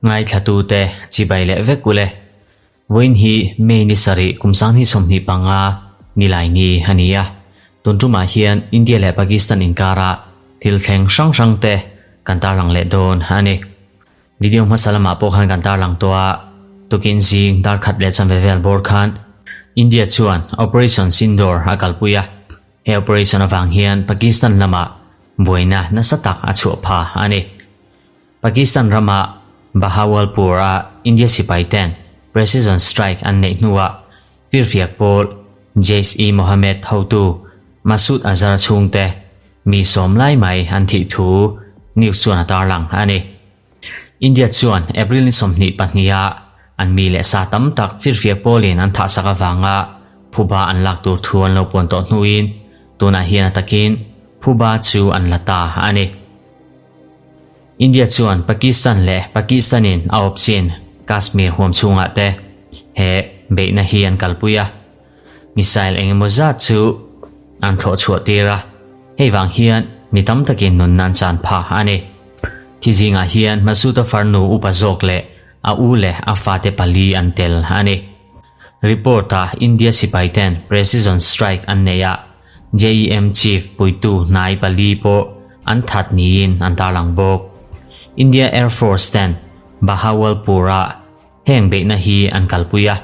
Ngaithlatute chibai leh vek ule. Vawiin hi May ni sarih kum sanghnih 25 nilai ni a ni a. Tun tumah hian India leh Pakistan inkara thil thleng hrang hrangte kan tarlang leh dawn a ni. Video hmasa lamah pawh khan kan tarlang tawh a, tukin zing dar khat leh chanve vel bawr khan India chuan Operation Sindoor a kalpui a. He operation avang hian Pakistan lamah buaina nasa tak a chhuah pha a ni. Pakistan rama Bahawalpur-a India sipai ten precision strike an neih hnuah firfiak pawl Jaish-e-Mohammed hotu Masood Azhar chhungte mi sawm lai mai an thih thu news chuan a tarlang a ni. India chuan April ni 22-a an mi leh sa tam tak firfiak pawlin an thahsak avanga phuba an lak tur thu an lo puan tawh hnuin tunah hian a takin phuba chu an la ta a ni. India chuan Pakistan leh Pakistan-in a awp chin Kashmir huam chhungah te he beihna hi an kalpui a, missile eng emaw zat chu an thlawh chhuah tir a, hei vang hian mi tam takin nunna an chan phah a ni. Thi zingah hian Masood-a farnu upa zawk leh a u leh a fate pali an tel a ni. Report-a India sipaiten precision strike an nei a, JEM Chief puitu hnai pali pawh an that niin an tarlang bawk. India Air Force ten Bahawalpur-ah heng beihna hi an kalpui a.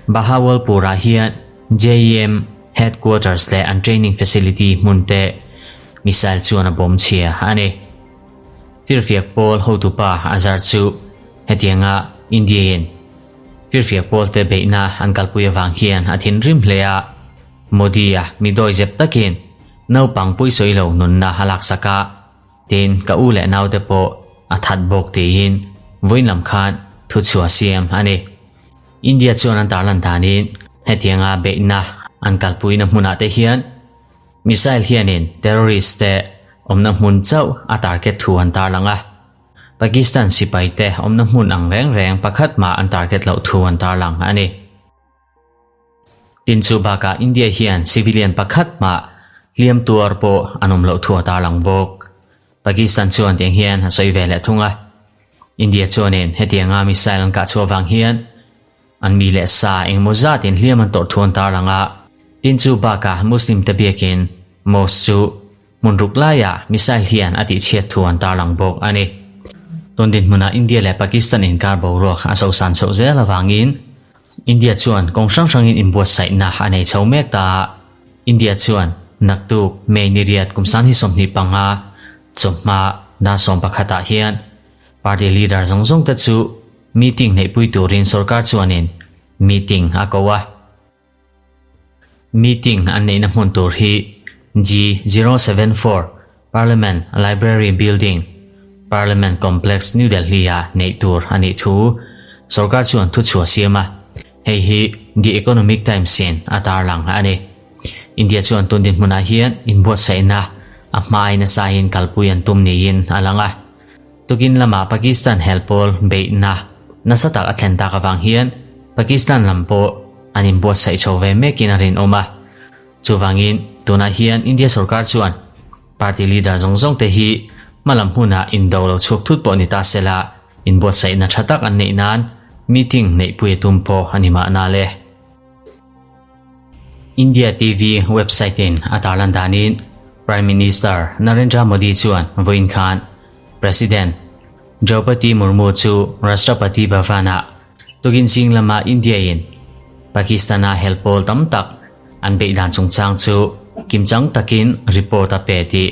Bahawalpur-ah hian JEM headquarters leh an training facility hmun te missile chuan a bawm chhia a ni. Firfiak pawl hotupa Azhar chu hetianga India-in firfiak pawlte beihna an kalpui avang hian a thinrim hle a. Modi-a mi dawi zep takin naupang puisawi lo nunna a laksak a, tin ka u leh naute pawh a that bawk tiin vawiin lam khan thuchhuah siam a ni. India chuan an tarlan danin hetianga beihna an kalpuina hmunah te hian missile hianin terrorist te awmna hmun chauh a target thu an tarlang a. Pakistan sipai te awmna hmun ang reng reng pakhat mah an target loh thu an tarlang a ni. Tin chu bakah India hian civilian pakhat mah hliam tuar pawh an awm loh thu a tarlang bawk. Pakistan chuan tiang hian a sawi ve leh thung a. India chuanin hetianga missile an kah chhuah vang hian an mi leh sa engemaw zatin hliam an tawrh thu an tarlang a. Tin chu bakah Muslim te biakin mosque chu hmun ruk laiah missile hian a tihchhiat thu an tarlang bawk a ni. Tun dinhmunah India leh Pakistan inkar boruak a sosan chhoh zel avangin India chuan kawng hrang hrangin inbuatsaihna a nei chho mek ta a. India chuan naktuk May ni riat kum sanghi 25 chawhma dan 11 ah hian party leader zawng zawng te chu meeting neihpui turin sorkar chuanin meeting a ko a. Meeting an neihna hmun tur hi G074 Parliament Library Building, Parliament Complex, New Delhi ah neih tur a nih thu sorkar chuan thuchhuah siam a, hei hi The Economic Times in a tarlang a ni. India chuan tun dinhmunah hian inbuatsaihna a hmai nasain kalpui an tum niin a lang a. Tukin lama Pakistan hel pawl beihna nasa tak a thlen tak avang hian Pakistan lam pawh an inbuatsaih chho ve mekin a rinawm a. Chuvangin tunah hian India sorkar chuan party leader zawng zawng te hi hmalam hmunah indo lo chhuak thut pawh ni ta sela inbuatsaihna tha tak an neih nan meeting neihpui a tum pawh a ni mahna le. India TV website in a tarlan danin Prime Minister Narendra Modi chuan vawiin khan President Draupadi Murmu chu Rashtrapati Bhavan-ah tukin zing lama India-in Pakistan-a hel pawl tam tak an beih dan chungchang chu kimchang takin report a pe tih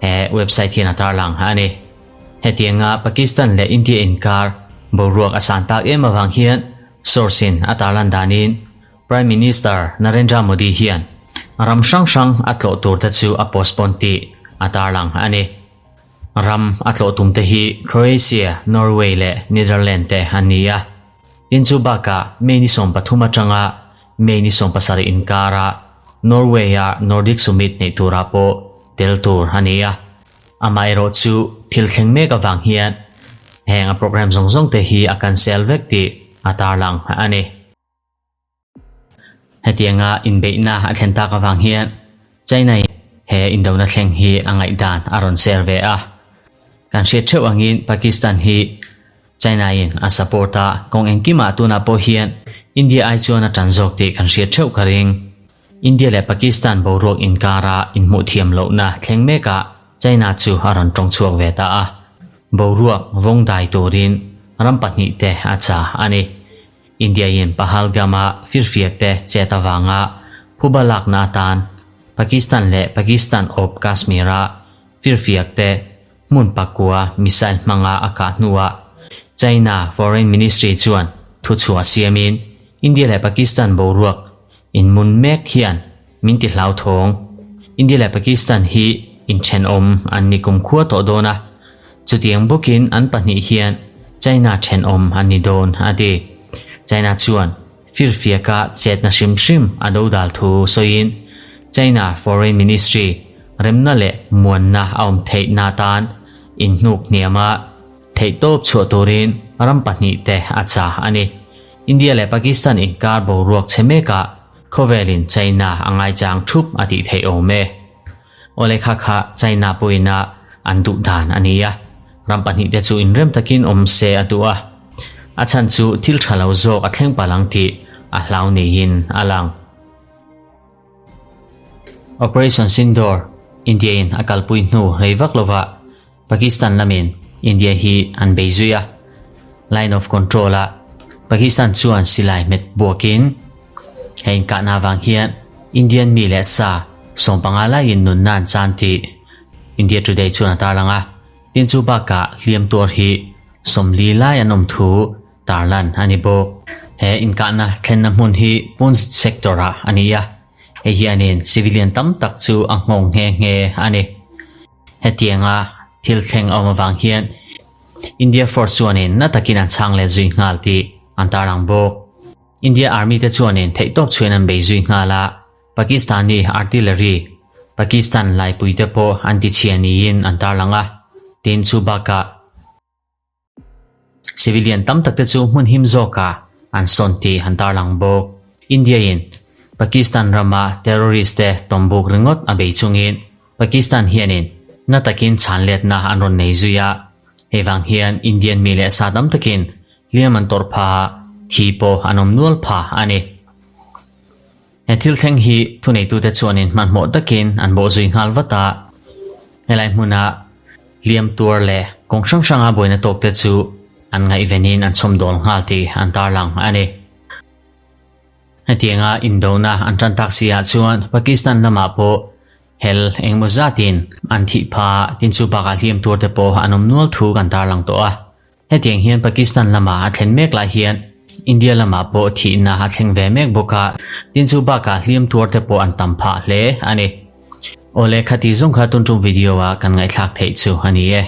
he website hian a tarlang a ni. Hetianga Pakistan leh India inkar boruak a san tak em avang hian source-in a tarlan danin Prime Minister Narendra Modi hian ram hrang hrang a tlawh tur te chu a postpone tih a tarlang a ni. Ram a tlawh tum te hi Croatia, Norway leh Netherlands te an ni a. Tin chu bakah May ni 13 atanga May ni 17 inkara Norway-a Nordic Summit neih turah pawh tel tur a ni a. Amaherawh chu thil thleng mek avang hian heng a program zawng zawng te hi a cancel vek tih a tarlang a ni. Hetianga inbeihna a thlen tak avang hian China-in he indona thleng hi a ngaihdan a rawn share ve a. Kan hriat theuh angin Pakistan hi China in a support a, kawng engkimah tunah pawh hian India ai chuan a tan zawk tih kan hriat theuh ka ring. India leh Pakistan boruak inkara inhmuh thiam lohna thleng mekah China chu a rawn tawng chhuak ve ta a, boruak vawng dai turin ram pahnihte a cha a ni. India-in Pahalgam-a firfiakte chet avanga phuba lakna atan Pakistan leh Pakistan awp Kashmir-a firfiakte hmun pakua missile hmanga a kah hnuah China Foreign Ministry chuan thuchhuah siamin India leh Pakistan boruak inmun mek hian min ti hlauthawng. India leh Pakistan hi inthenawm an ni kumkhua tawh dawn a, chutiang bawkin an pahnih hian China thenawm an ni dawn, a ti. China chuan firfiaka chetna hrim hrim a dodal thu sawiin China Foreign Ministry remna leh muanna a awm theihna atan inhnuk hniama theihtawp chhuah turin ram pahnihte a chah a ni. India leh Pakistan inkar boruak chhe mekah Khawvelin China a ngaichang thup a tih theih awm e. Awle kha kha China pawhin a an duh dan a ni a, ram pahnihte chu inrem takin awm se a duh a. A chhan chu thil tha lo zawk a thleng palh ang tih a hlau niin a lang. Operation Sindoor, India-in a kalpui hnu rei vak lovah Pakistan lamin India hi an bei zui a, Line of Control-ah Pakistan chuan silai hmet buakin he inkahna avang hian Indian mi leh sa 15 laiin nunna an chan tih India Today chuan a tarlang a, tin chu bakah hliam tuar hi 40 lai an awm thu tarlan a ni bawk. He inkahna thlenna hmun hi Poonch sector-ah a ni a, hei hianin civilian tam tak chu a nghawng nghe nghe a ni. Hetianga thil thleng a awm avang hian India Force chuanin na takin an chhang let zui nghal tih an tarlang bawk. India Army te chuanin theihtawp chhuin an bei zui nghal a, Pakistani artillery, Pakistan laipui te pawh an tichhia niin an tarlang a, tin chu bakah, Civilian tam tak te chu hmun him zawkah an sawn tih an tarlang bawk. India-in Pakistan rama terrorist te tawmbuk ringawt a bei chungin Pakistan hianin na takin chhanletna an rawn nei zui a, hei vang hian Indian mi leh sa tam takin hliam an tawrh pha a, thi pawh an awm nual pha a ni. He thil thleng hi thuneitute chuanin hmanhmawh takin an bawh zui nghal vat a, helai hmuna hliam tuar leh kawng hrang hranga buaina tawkte chu an ngaihvenin an chhawmdawl nghal tih an tarlang a ni. Hetianga indona an tan tak si ah chuan Pakistan lamah pawh hel engemaw zatin an thih pha tin chu bakah hliam tuarte pawh an awm nual thu kan tarlang tawh a. Hetiang hian Pakistan lamah a thlen mek lai hian India lamah pawh thihna a thleng ve mek bawk a, tin chu bakah hliam tuar te pawh an tam phah hle a ni. Awle khati zawng kha tun tum video a kan ngaihthlak theih chu a ni e.